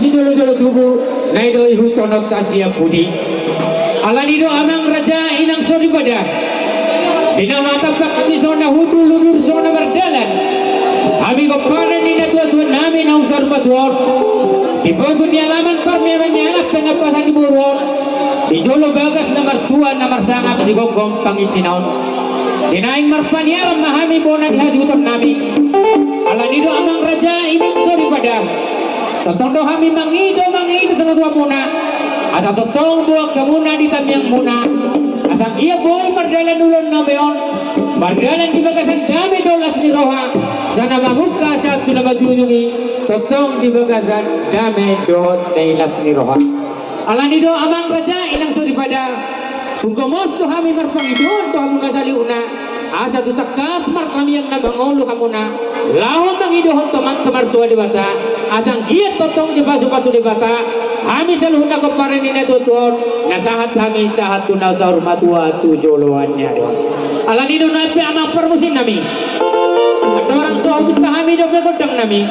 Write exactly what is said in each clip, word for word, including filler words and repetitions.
sijolo-jolo tubu, na i do ihuthononta sian pudi. Alani do amang raja inang soripada, di na martampak hami songon na hundul, udur songon na mardalan, hami pomparan ni natua-tua nami naung saur matua on, di pogu ni alaman parmeaman ni anak, pengampasan ni boru on, di jolo bagas na martua na marsangap sigomgom panginsina on. Di naeng marpaniaran ma hami bona ni hasuhuton nami. Alani do amang raja inang soripada, tongtong do hami mangido, mangido tu natuatuamuna, asa tongtong boan hamuna di tangiangmuna, asa anggiat boi mardalan ulaon nami on, mardalan di bagasan dame dohot las ni roha, sian na mamungka sahat tu na mangujungi, tongtong di bagasan dame dohot las ni roha. Alani do amang raja inang soripada, tung gomos do hami marpangidoan tu hamuna saluhutna, asa tu tangkas martangiang na mangolu hamuna, laho mangidohon tu Amanta Martua Debata, asa anggiat tongtong dipasu-pasu Debata hami saluhutna pomparan ni natua-tua on, na sahat hami sahat tu na saur matua tu joloan ni ari on. Alani do nuaeng pe amang parmusik nami, andorang so hubunta hami dope gondang nami,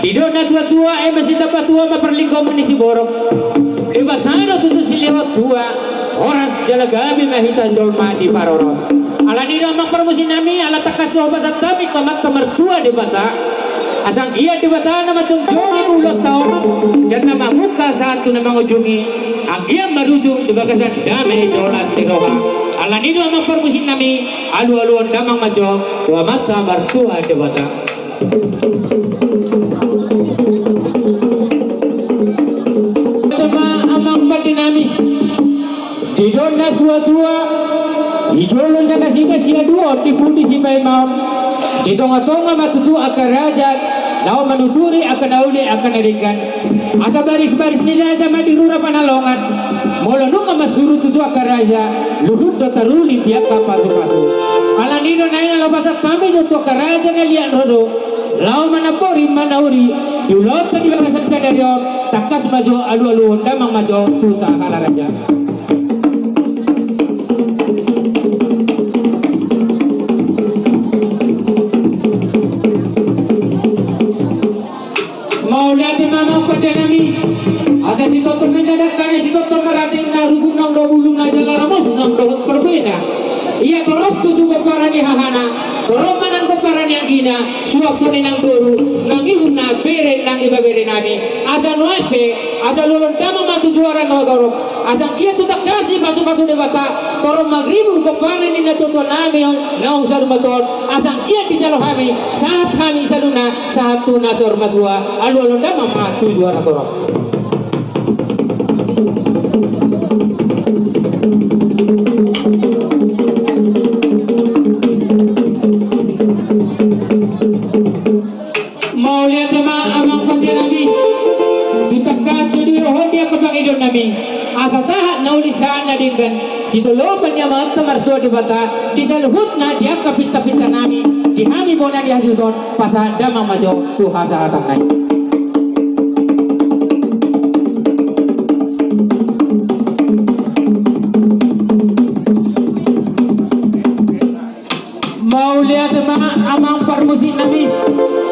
didok natua-tua, eme sitamba tua ma parlinggoman ni siborok, Debata do tutu silehon tua, horas jala gabe ma hita jolma diparorot. Alani do amang parmusik nami, ala tangkas do hupasahat hami tu Amanta Martua Debata, asa anggiat Debata na manjongjongi ulaonta on, sian na mamungka sahat tu na mangujungi, anggiat marujung di bagasan dame dohot las ni roha. Alani do amang parmusik nami, alu-aluhon damang ma jo tu Amanta Martua Debata. Amang pande nami, didok natua-tua, di jolo na nasida siaduon, di pudi sipaimaon, di tonga-tonga ma tutu angka raja, laho manuturi angka na uli angka na denggan. Asa baris-baris ni raja ma di rura Panalongan, molo nunga marsuru tutu angka raja, luhut do taruli di angka pasu-pasu. Alani do naeng ala hupasahat hami do tu angka raja na liat ro do, laho manambori manauri, di ulaonta di bagasan sadari on, tangkas ma jo alu-aluhon damang ma jo tu sahala raja. Mauliate ma amang pande nami. Asa sitoto ma inna dangkana, sitoto ma raja inna, rubuk naung dua pulu na jala ramos naung dohot parbena. Ia torop tutu pomparan ni hahana, torop ma nang pomparan ni anggina, suang songon i nang boru, nang ihumna, bere nang ibebere nami. Asa nuaeng pe, asa alu-aluhon damang ma tu juara na torop. Asa anggiat tu tangkas dipasu-pasu Debata, torop manghibur pomparan ni natua-tua nami on, naung saur matua on. Asa anggiat dijalo hami, sahat hami saluhutna, sahat tu na saur matua, alu-aluhon damang ma tu juara torop. Mauliate ma amang pande nami. Ditangkas do didohon di angka pangidoan nami, asa sahat na uli sahat na denggan, sitolopan ni Amanta Martua Debata di saluhutna di angka pinta-pinta nami, di hami bona ni hasuhuton, pasahat damang ma jo tu hasahatan nami. Mauliate ma amang parmusik nami.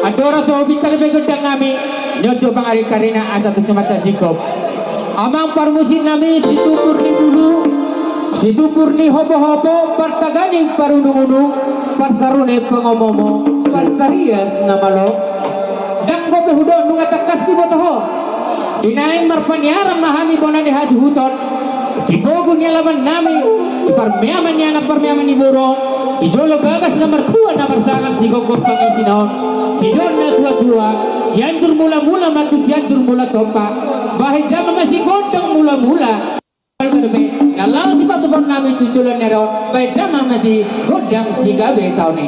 Andorang so hupinta dope gondang nami, nyojo pangaring karina asa tung simansai singkop. Amang parmusik nami, situmbur ni bulu, situmbur ni hopo-hopo, partaganing parunung-unung, parsarune pangomo-omo, partarias na malo. Ndang dope hudok nunga tangkas diboto ho. Di naeng marpaniaran ma hami bona ni hasuhuton, di pogu ni alaman nami, di parmeaman ni anak parmeaman ni boru, di jolo bagas na martua na marsangap sigomgom panginsina on. Didok natua-tua, Sianjur Mula-mula ma tu Sianjur Mula Tompa, bahen damang ma sigondang mula-mula. Na laho sipatupaon nami tu joloan ni ari on, bahen damang ma sigondang sigabe taon i.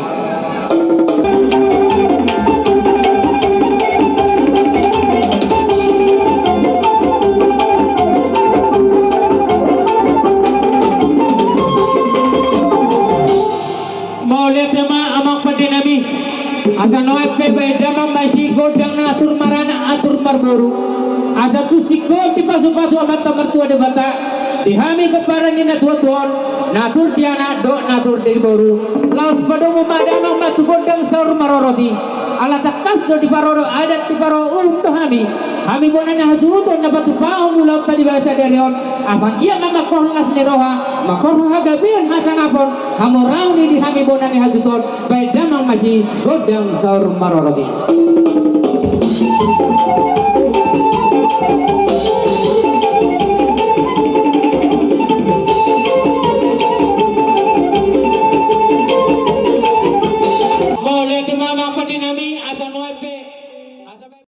Mauliate ma amang pande nami. Asa nuaeng pe bahen damang ma sigondang na atur maranak atur marboru. Asa tung singkop dipasu-pasu Amanta Martua Debata di hami pomparan ni natua-tua on, na atur di anak dohot na atur di boru. Laos padomu ma damang ma tu gondang saur marorot i. Ala tangkas do diparorot adat, diparorot uhum do hami. Hami bona ni hasuhuton na patupahon ulaonta di bagasan sadari on, asa ia ma mangkorhon las ni roha, mangkorhon hagabeon hasangapon, hamoraon i di hami bona ni hasuhuton, baen damang ma si gondang saur marobi.